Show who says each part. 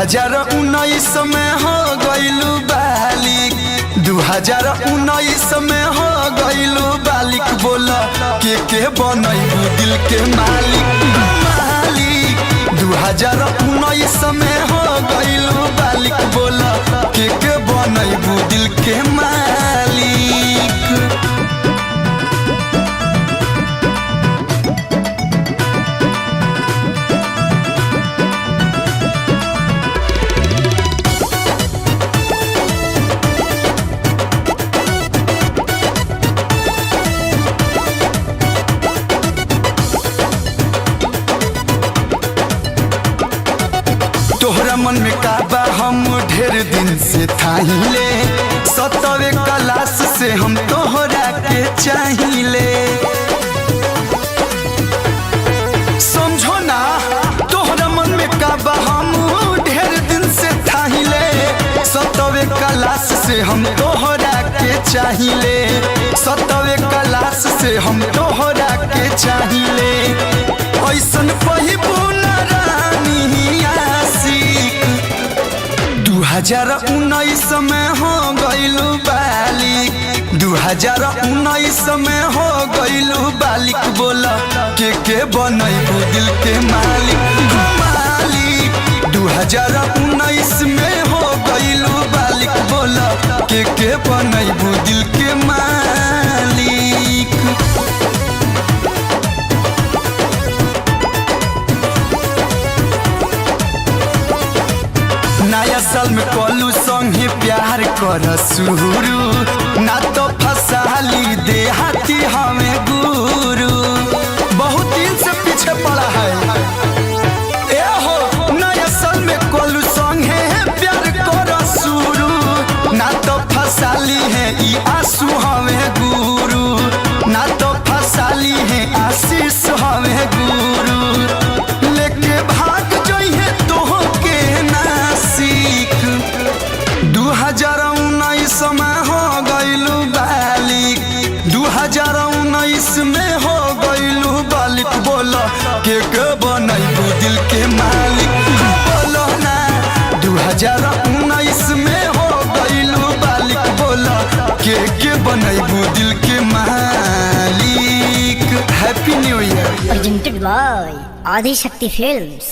Speaker 1: 2019 में हो गइलू बालिक, 2019 में हो गइलू बालिक। बोल के बनैबू दिल के मालिक मालिक। 2019 में हो गइलू बालिक, बोल के बनैबू दिल के मालिक। तोहरा मन में का बा हम ढेर दिन से थाहिले, सतवे क्लास से हम तोहरा के चाहिले। समझो ना तोहरा मन में का बा हम ढेर दिन से थाहिले, सतवे क्लास से हम तोहरा के चाहिले, सतवे क्लास से हम तोहरा के चाहिले। ऐसन पहिबू ना रानी आशिक, 2019 में हो गइलू बालिक, 2019 में हो गइलू बालिक। बोल के बनैबू दिल के मालिक मालिक। 2019 में हो गइलू बालिक, बोल के बनैबू दिल के मालिक। नया साल में कलू संगे प्यार कर शुरू, ना तो फसाली देहाती हमें गुरु। बहुत दिन से पीछे पड़ा है ए हो। नया साल में कलू संगे प्यार कर शुरू, ना तो फसाली है ई आंसू हमें गुरु, ना तो फसाली है आशीष हमें गुरु। लेके भाग जइहे तोह के नासिक, 2019 में हो गइलू बालिक, 2019 में हो गइलू बालिक। बोल के बनैबू दिल के मालिक, बोलो ना। 2019 में हो गइलू बालिक, बोल के बनैबू दिल के मालिक। Happy new year.
Speaker 2: Presented by Adi Shakti Films.